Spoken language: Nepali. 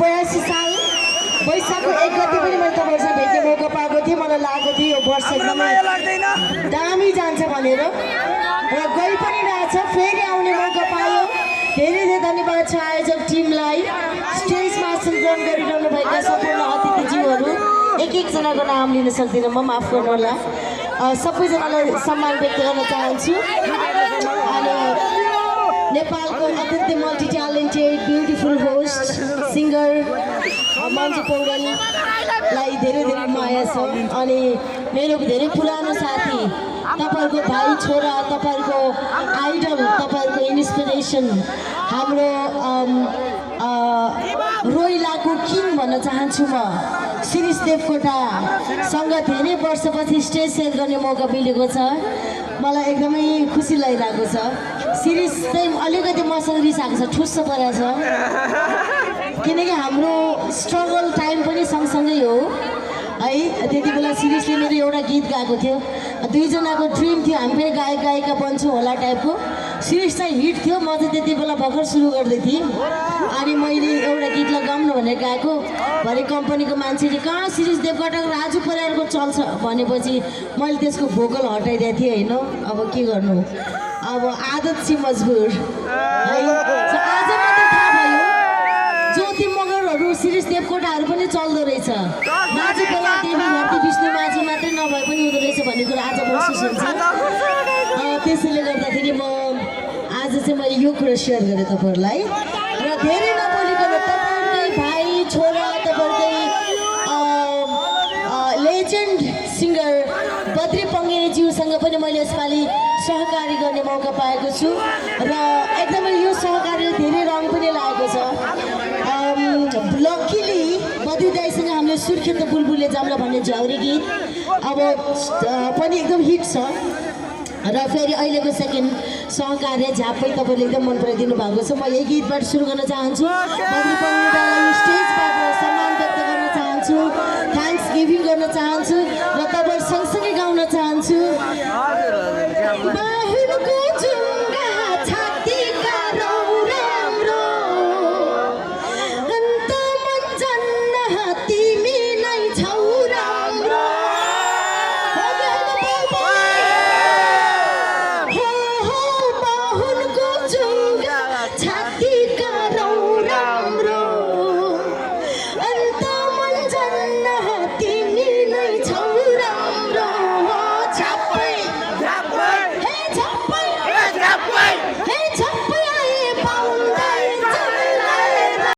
82 साल वैशाखको 1 गते पनि मैले तपाईँसँग भेट्ने मौका पाएको थिएँ। मलाई लागेको थियो यो वर्ष एकदमै दामी जान्छ भनेर र गइ पनि रहेछ। फेरि आउने मौका पायो। धेरै धेरै धन्यवाद छ आयोजक टिमलाई, स्टेजमा आसन ग्रहण गरिरहनु भएका सम्पूर्ण अतिथिज्यूहरू। एक एकजनाको नाम लिन सक्दिनँ म, माफ गर्नु होला। सबैजनालाई सम्मान व्यक्त गर्न चाहन्छु। अनि नेपालको अत्यन्तै multi talented beautiful host singer Manju पौडेललाई धेरै धेरै माया छ। अनि मेरो धेरै पुरानो साथी, तपाईँहरूको भाइ छोरा, तपाईँहरूको आइडल, तपाईँहरूको इन्सपिरेसन, हाम्रो रोइलाको किङ भन्न चाहन्छु म, शिरीष देवकोटासँग धेरै वर्षपछि स्टेज सेयर गर्ने मौका मिलेको छ। मलाई एकदमै खुसी लागिरहेको छ। शिरीष चाहिँ अलिकति मसँग रिसाएको छ, ठुस्स परेको छ, किनकि हाम्रो स्ट्रगल टाइम पनि सँगसँगै हो है। त्यति बेला शिरीषले मेरो एउटा गीत गाएको थियो, दुईजनाको ड्रिम थियो हामी पनि गायक गायिका बन्छौँ होला टाइपको। शिरीष चाहिँ हिट थियो, म चाहिँ त्यति बेला भर्खर सुरु गर्दै थिएँ। अनि मैले एउटा गीतलाई गाउनु भनेर गाएको भरे कम्पनीको मान्छेले कहाँ शिरीष देवकोटाको राजु परिवारको चल्छ भनेपछि मैले त्यसको भोकल हटाइदिएको थिएँ होइन। अब के गर्नु, अब आदत छि मजबुर है। आज मात्रै थाहा भयो ज्योति मगरहरू शिरीष देवकोटाहरू पनि चल्दो रहेछ। राजु परिवार देवी घरती विष्णु माझी मात्रै नभए पनि हुँदो रहेछ भन्ने कुरा आज महसुस हुन्छ। त्यसैले गर्दाखेरि म आज चाहिँ मैले यो कुरा सेयर गरेँ तपाईँहरूलाई। र धेरै नबोलिकन तपाईँहरूकै भाइ छोरा, तपाईँहरूकै लेजेन्ड सिङ्गर बद्री पङ्गेनीज्यूसँग पनि मैले यसपालि सहकारी गर्ने मौका पाएको छु। र एकदमै यो सहकारीले धेरै रङ पनि लागेको छ। लक्कीली बद्री दाइसँग हामीले सुर्खेत बुलबुले जाम्ला भन्ने झ्याउरे गीत अब पनि एकदम हिट छ। र फेरि अहिलेको सेकेन्ड सहकार्य झापै तपाईँले एकदम मन पराइदिनु भएको छ। म यही गीतबाट सुरु गर्न चाहन्छु। बद्री पङ्गेनीलाई स्टेजबाट सम्मान व्यक्त गर्न चाहन्छु, थ्याङ्क्स गिभिङ गर्न चाहन्छु र तपाईँ सँगसँगै गाउन चाहन्छु।